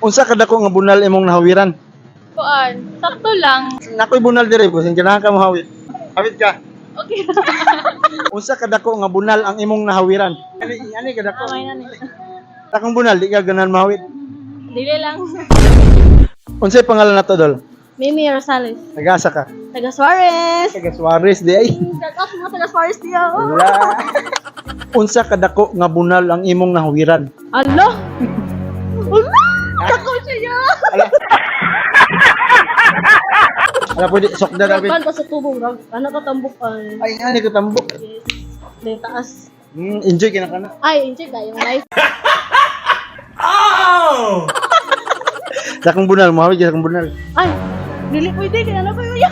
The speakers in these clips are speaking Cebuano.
Unsa ka dako nga bunal imong nahawiran? Kuan, sakto lang. Nakoy bunal dire ko, ganahan ka mohawit. Hawit ka. Okay. Unsa ka dako nga bunal ang imong nahawiran? Ani ani ka dako. Amay na ni. Akong bunal di ka ganahan mahawit. Dili lang. Unsay pangalan nato, Dol? Mimi Rosales. Nagasa ka. Taga Suarez. Taga Suarez di ay. Shout out mga taga Suarez diyo. Wala. Unsa ka dako nga bunal ang imong nahawiran? Ala! Ala! Dako siya! Ala. Ala pwede sokda na. Kan pa sa tubong rag. Ano ka tambukan? Ay ani ko tambok. Yes. Dahil taas. Enjoy ka na kana. Ay, enjoy kayong life. Sa akong bunal, mohawit ka sa akong bunal. Ay, dili pwede kaya na pa yun.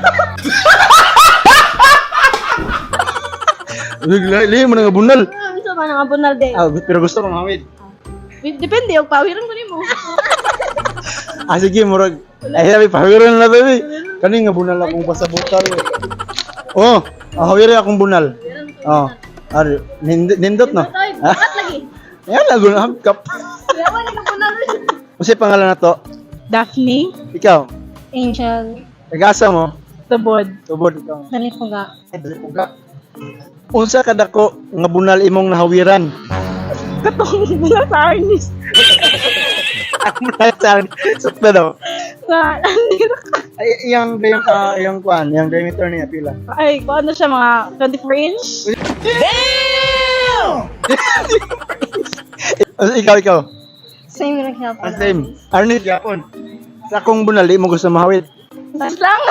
Lili mo na nga bunal. Ano man ang bunal day? Ah, pero gusto mo mahawit. Depende og pawiran ko nimo. Ah, sige, murag. Ay, sabi, pahawiran na baby. Kani nga bunal akong pasabutan. Eh. Oh, hawiri akong bunal. Oh, ari, nindot no. Ay, bukat lagi. Ayan, lago na kap. Yawa ni ka bunal. Unsay pangalan na to? Daphne, Ikaw, Angel, nag-asa mo? Tubod, Tubod ikaw. Nalipuga. Ay, dali po ka. Unsa kadako nga bunal imong nahawiran? Katong bunal sa Arnis. Ang bunal sa Sukta daw. Sa Ay, iyang iyang iyang kuan, iyang diameter niya pila. Ay, kung ano siya, mga 24 inch? Ah, ikaw, ikaw. Same lang siya. Ah, same. Arnit yapon. Sa akong bunal, di mo gusto mahawit. Tapos lang.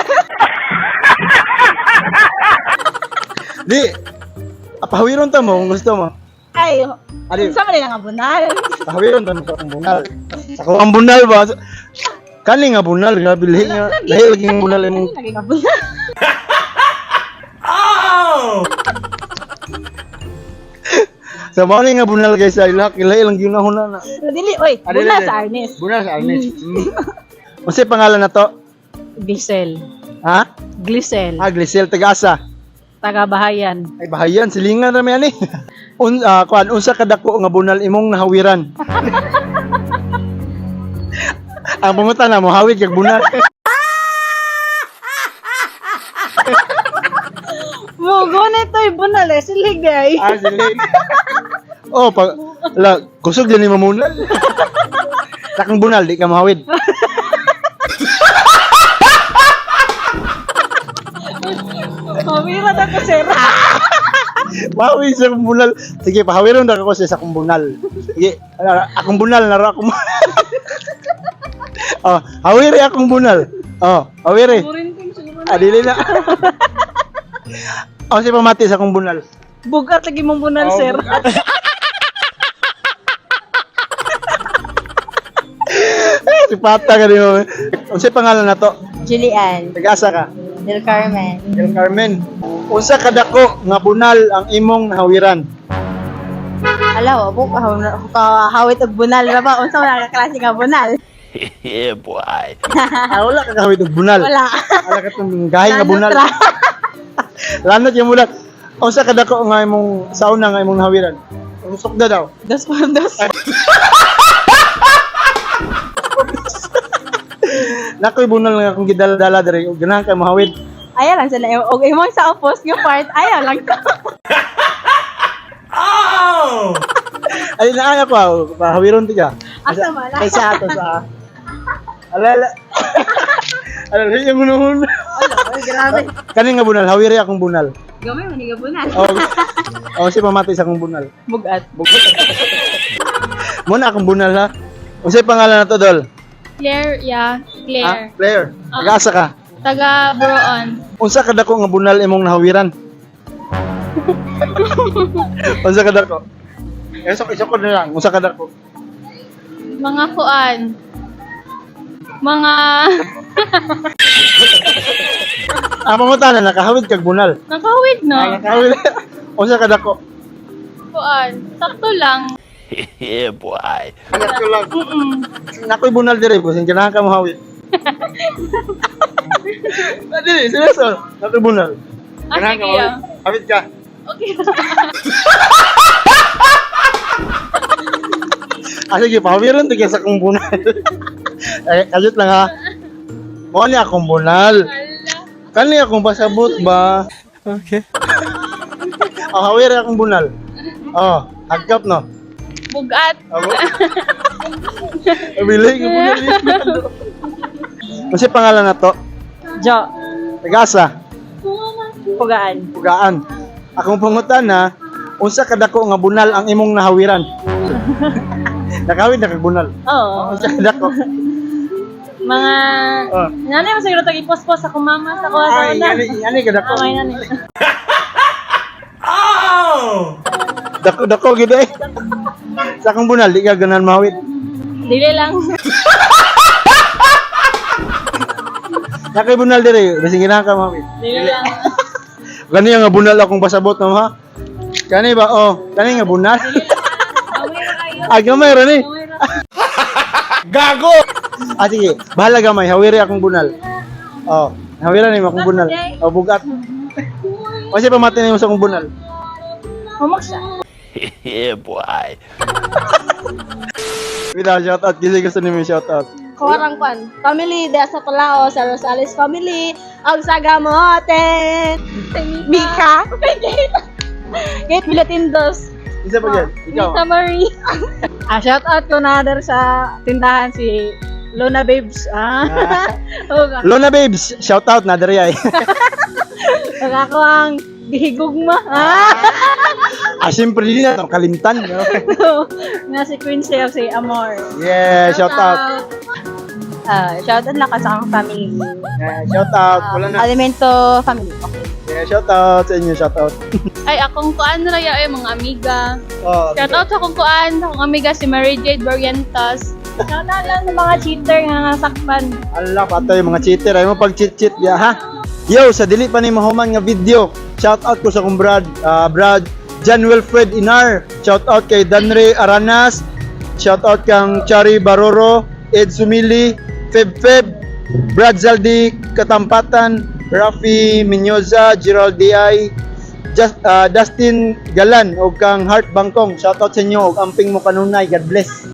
Di, pahawiron ta mo kung gusto mo. Ay, Ari, sa man lang ang bunal. pahawiron ta mo sa akong bunal. Sa akong ang bunal ba? Kani nga bunal, grabe lahi nga. Lahi lagi nga bunal imong. Lagi nga bunal. Sa mao ni nga bunal guys, ay lahi lahi lang gyud na na. Dili, oy, Ari, bunal dili. sa Arnis. Bunal sa Arnis. Unsay pangalan na to? Glisel. Ha? Glisel. Ah, Glisel Tagasa. Taga Bahayan. Ay bahayan silingan ra may ani. Kuan unsa kadako nga bunal imong nahawiran? Ang pangutan na mo hawid kag bunal. Mugo na ito, bunal eh. Siligay. Ah, siling. Oh, pag la kusog din ni mamunal. Sakang bunal di ka mahawid. Pamira na ko, sir. Mahawi sa akong bunal. Sige, pahawiron na ako sa akong bunal. Sige, ala, akong bunal naro akong bunal. Oh, hawiri akong bunal. Oh, hawiri. Ah, dili na. Oh, si pamati sa akong bunal. Bugat lagi mong bunal, Oh, sir. Eh, si Pata ka din mo. Unsay pangalan na to? Julian Nag-asa ka? Del Carmen. Del Carmen. Unsa kadako nga bunal ang imong nahawiran? Ala, wa ko kahawit og bunal ra ba? Unsa man ka klase nga bunal? Yeah, boy. Ah, wala ka kahawit og bunal. Wala. Wala ka tong gahi nga bunal. Lanot ra. Lanot yung bunal. Unsa kadako nga imong sauna nga imong nahawiran? Ang sukda daw. Dos por dos. Nakoy bunal nga akong gidala-dala diri ug ganahan ka mahawid. Ayaw lang sila og imong sa opos nga part, ayaw lang to. Ay naa ko, ah, pahawiron ti ka. Asa man? Kay sa ato sa. Alala. Alala yung gunahon. Ay, grabe. Kani nga bunal, hawiri akong bunal. Gamay man nga bunal. Oh, oh si pamatay sa akong bunal. Bugat. Muna akong bunal ha. Unsay pangalan na to, Dol? Claire, yeah. Ah, Claire. Nag-asa ka. Taga Broon. Unsa ka dako nga bunal imong nahawiran? Unsa ka dako? Isok isok ko na lang. Unsa ka dako? Mga kuan. Mga Ah, pangutan na nakahawid kag bunal. nakawid Ah, no. nakahawid. Unsa ka dako? Kuan. Sakto lang. Yeah, boy. Sakto lang. Nakoy bunal dire ko sin ganahan ka mohawid. Ah, dili, seryoso. Nakoy bunal. Ah, Ganahan ka sige, mohawid. Hawid ka. Okay. Ah, sige, pahawiron tigil sa akong bunal. Eh, kayot lang ha. Mao ni akong bunal. Kani akong pasabot ba? Okay. Oh, hawir akong bunal. Oh, hagkap no. Bugat. Abo. Bili ko bunal. Kasi pangalan na to? Jo. Tagasa, Pugaan. Pugaan. Akong pangutan na, unsa kadako nga bunal ang imong nahawiran? Nakawid na kag bunal. Oo. Unsa kadako? Mga Oh. Nanay mo siguro tag ipospos ako mama sa kuha sa Ay, una. ani ani kadako. Amay nani. Dako dako gid eh. Sa akong bunal di ka ganahan mahawid. Dili lang. Nakay bunal dire, bising ganahan ka mahawid. Dili lang. Gani nga bunal akong pasabot no ha. Kani ba oh, kani nga bunal. Gamay ra kayo. Ay gamay ra ni. Gamay ra. Gago. Ah sige, bahala gamay, hawiri akong bunal. Oh, hawira ni akong bunal. Oh, bugat. Kasi pamati na yung sa akong bunal. Humok siya. Yeah, boy. Without shout out, kasi gusto niyo may shout out. Kuwarang kwan. Family de sa Palao, sa Rosales family, og sa Gamote. Mika. Kate Villatindos. Isa pa yan, ikaw. Mita Marie. Ah, shout out ko na der sa tindahan si Lona Babes. Ah. Og Lona Babes, shout out na diri ay. og ako ang gihigugma. Ah. Ah, siyempre di na to kalimtan. No? Nga si Queen Sale, si Amor. Yeah, shout out. Ah, shout out lang ka sa akong family. Yeah, shout out. Wala na. Alimento family. Okay. Yeah, shout out sa inyo, shout out. Ay, akong kuan raya ay mga amiga. Oh, Shout out sa akong kuan, sa akong amiga si Mary Jade Barrientos. Shout out lang sa mga cheater nga nga sakpan. Allah, patay mga cheater. Ay mo pag cheat-cheat ya, ha? Yo, sa dili pa ni mahuman nga video. Shout out ko sa akong brad, brad John Wilfred Inar. Shout out kay Danre Aranas. Shout out kang Chari Baroro, Ed Sumili, Feb Feb, Brad Zaldi Katampatan, Rafi Menyoza, Gerald DI, Dustin Galan og kang Heart Bangkong. Shout out sa inyo og amping mo kanunay. God bless.